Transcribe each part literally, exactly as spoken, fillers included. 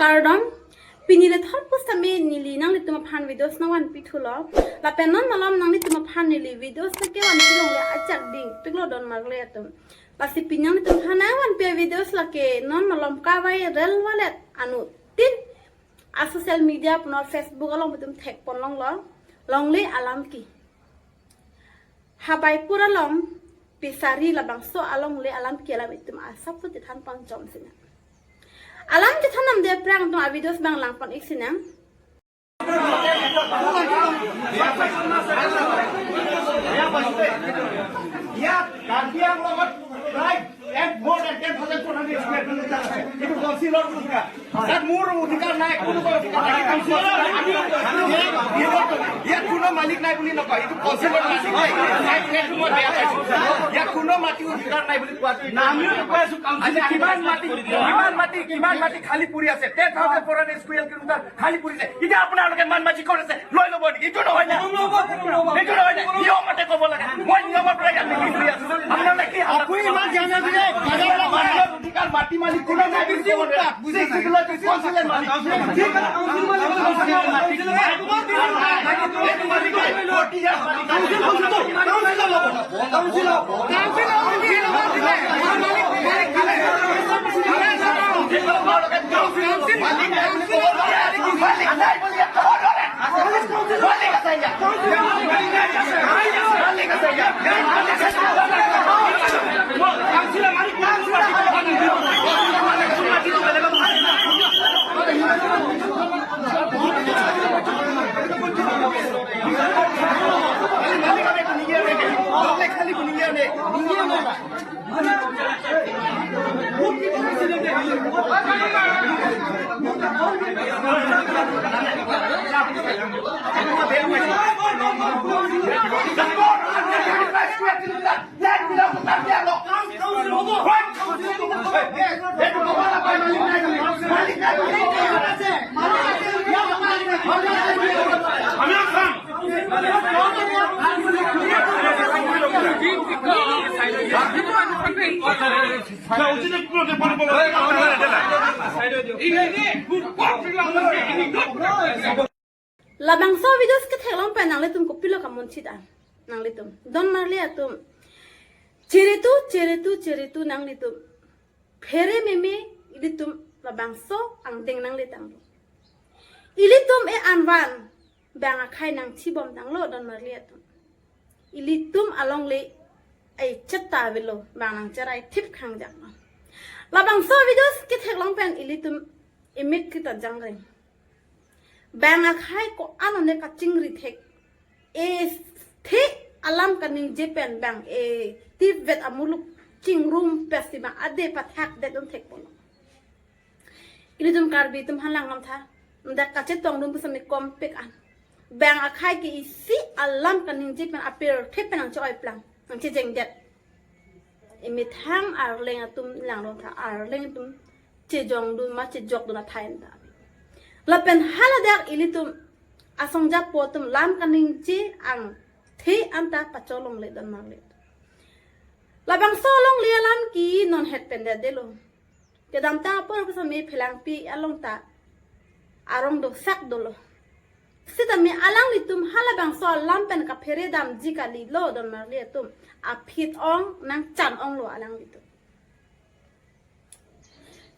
Kardom, pini le thorpus tame neli nanglitum aphan videos nangvanpi thulo. Lapen non malom nanglitum aphan neli videos nangkevanpi longle ajak ding piklo don marle atum. Lasi pini nanglitum aphan nangvanpi videos lake non malom ka viral valet anuttin a social media puno Facebook along atum thekpon longlo, longle alam ke. Habaipur along Pisari labangso alongle alam ke alam itum asap tu tithan pangchom sina. Alam tithan namde aphrang atum a videos bang langpon ik sinang. ইয়াত কাৰ্বি আংলঙত প্ৰায় এক, more than ten thousand four hundred square kilometer আছে। এইটো কাউন্সিলৰ অধিকাৰ। তাত মোৰ অধিকাৰ নাই, কোনোবাৰ অধিকাৰ নাই। ইয়াত কোনো মালিক নাই বুলি নকয়, এইটো কাউন্সিলৰ মালিক। ইয়াত মই বেয়া পাইছো। ইয়াত কোনো মাটি অধিকাৰ নাই বুলি কোৱাটো। আমিও কৈ আছো, কাউন্সিলে কিমান মাটি, কিমান মাটি, কিমান মাটি খালী পৰি আছে? Ten thousand four hundred square kilometer খালী পৰি আছে। এতিয়া আপোনালোকে মান মাঝি কৰিছে, লৈ ল'ব নেকি? এইটো নহয় না। এইটো নহয় না। নিয়ম মতে ক'ব লাগে। মই নিয়মৰ পৰা ইয়াত মিটিং কৰি আছো। আপোনালোকে কি আপুনি ইমান জানে যে বাজাৰৰ মাটি মালিক কোনো নাই বুলি ক'ব নোৱাৰে। বুজিছে? কাউন্সিলৰ মালিক। Labangso videos ketheklong pen nanglitum kopilo kamunchit an nanglitum don marle atum. Chiritu, chiritu, chiritu nanglitum. Phere meme ilitum labangso angdeng nangletanglo. Ilitum e anvan bang akhai nangchibom tanglo don marle atum. Ilitum alongle ai cheta velo bang nangcherai thip khangjak no. Labangso videos ketheklong pen ilitum imik kita jangreng. Bang akhai ko-an one kachingri thek. E the alam kaningje pen bang e tivet amuluk chingrum pesi bang ade pathak det dun thekpon. Ilitum Karbi atum halang lam tha. Ndak kachetong dun pusami kompek an. Bang akhai ke isi alam kaningje pen apirthe pen nangche-oi plang, nangchejeng det. Emethang Arleng atum langdun tha, Arleng atum chejong dun ma chejok dun athai anta. Lapen haladak ilitum asong japo atum lam kaningje angthe anta pacholongle don marle. Labangso alongle alam ke non het pen det delo. Kedamtang apor pusami Phelangpi along ta arong dosak dolo. Sitame alanglitum halabangso alam pen kaphere damji kalilo don marle atum. Aphi ong nangchan onglo alanglitum.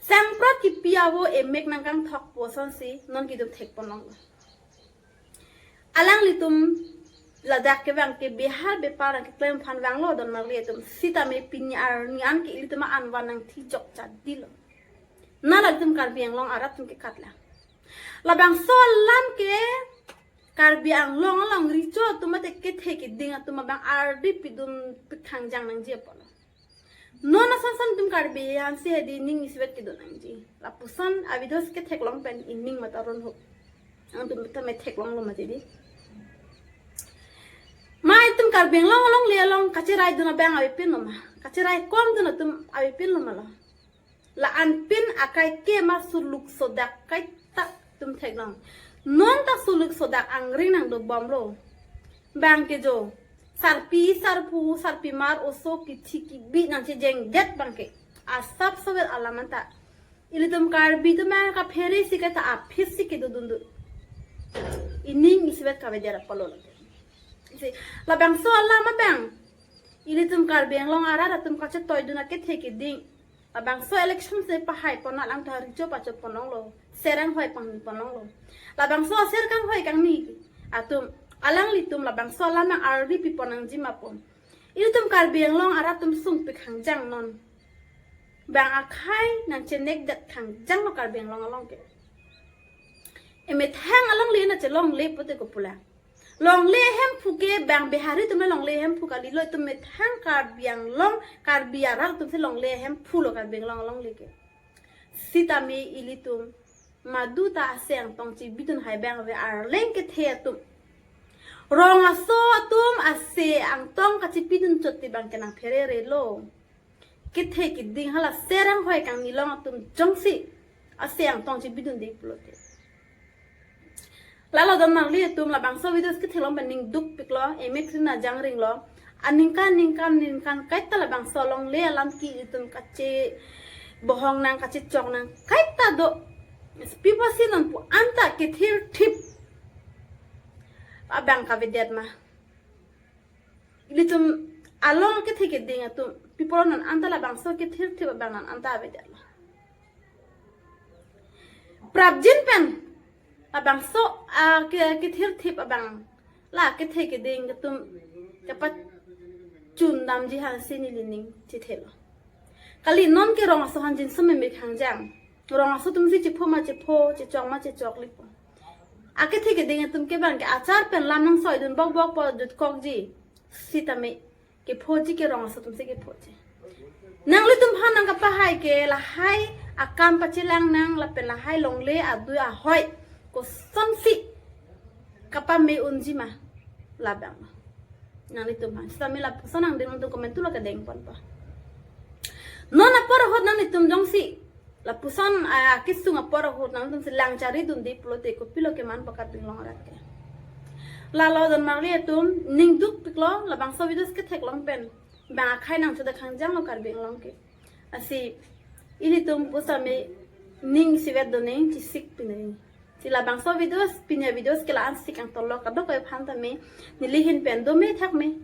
Sangprot kipi avo emek nangkangthok pu asonsi non kitum thekpon longlo. Alanglitum ladak kevang ke Bihar bepar keklem aphan vanglo don marle atum. Sitame pini arni an ke ilitum anvan nangthijok chadilo. Na latum Karbi Anglong arat atum ke katlang. Labangso alam ke Karbi Anglong along recho atum mate kethe keding atum abang ardi pidun pikhangjang nangji apotlo. Non ason son atum Karbi aphansi hedi ning isivet kedun nangji. Lapuson a videos ketheklong pen ining mata ron ho. Angtum tame theklonglo mati di. Ma itum Karbi Anglong alongle along kacherai dun abang avepinlo ma, kacherai kom dun atum avepinlo ma lo. La-an pin akai ke ma suluk sodak kaita atum theklong. Non ta suluk sodak angring nangdobomlo. Bang ke jo sarpi sarpo sarpimar oso kithi kibi nangchejeng det bang ke. Asap sovel alam anta Ilitum Karbi atum aphan kaphere si kata aphi si kedodun dun. Ining isivet kavedet apotlo. Si, labangso alam abang. Ilitum Karbi Anglong arat atum kachetoidun akethe keding. Labangso election si pahai pon alang ta richo pacho pon longlo. Ser anghoi pangni pon longlo. Labangso aser kanghoi kangni atum, alanglitum labangso alam nang ardi pi pon nangji ma pon. Ilitum Karbi Anglong arat atum sungpik hangjang non. Bang akhei nangchenekdet hangjang lo Karbi Anglong along ke. Emethang alongle nangchelongle pote kopulang. Longle hemphu ke bang Bihari atum longle hemphu kalilo, itum methang Karbi Anglong, Karbi arat atum si longle hemphu lo Karbi Anglong alongle ke. Sitame ilitum madu ta ase angtong chibidun hai bang ave arleng kethe atum. Rong aso atum ase angtong kachibidun chot ti bang ke nangpherere lo. Kethe keding hala ser anghoi kangni along atum jongsi ase angtong chibidunde pulote. Lalo don marli atum labangso videos kethe along pen ning dukpiklo, emek rin ajang ringlo. Aningkan ningkan ningkan kaita labangso longle alam ke itum kachebohong nang kachechok nang kaita do. Pipo si nonpu anta kethirthip abang kavedet ma. Ilitum along kethe keding atum, pipo non anta labangso kethirthip abang non anta avedetlo. Prapjin pen labangso a ke kethirthip abang la kethe keding atum kapachun damji aphan si neli ning chethelo. Kali non ke rong aso aphan jinso meme hangjang. Rong aso atum si chepho ma chepho, chechok ma chechokle po. Akethe keding atum ke bang ke achar pen lam nangsoidun bok bok po jutkokji. Sitame kephoji ke rong aso atum si kephoji. Nanglitum aphan nangkapahai ke lahai akam pachelang nang lapen lahai longle adui ahoi kosonsi kapame unji ma labang. Nanglitum aphan. Sitame lapuson nangdeng nangtum comment tu lo kedeng pon pa. Non apor ahut nanglitum jongsi lapuson, ah, kesung apor ahut nangtum si lang charidunde pulote kopilo keman pakat binglong arat ke. Lalo don marli atum ning dukpiklo labangso videos ketheklong pen. Bang akhei nangchodak hangjang lo Karbi Anglong ke. Lasi ilitum pusitame ning isivet doning chisik pinoi. Si labangso videos, pini videos ke la-an si kangtolo kadokave aphan tame neli ahin pen dome thakme.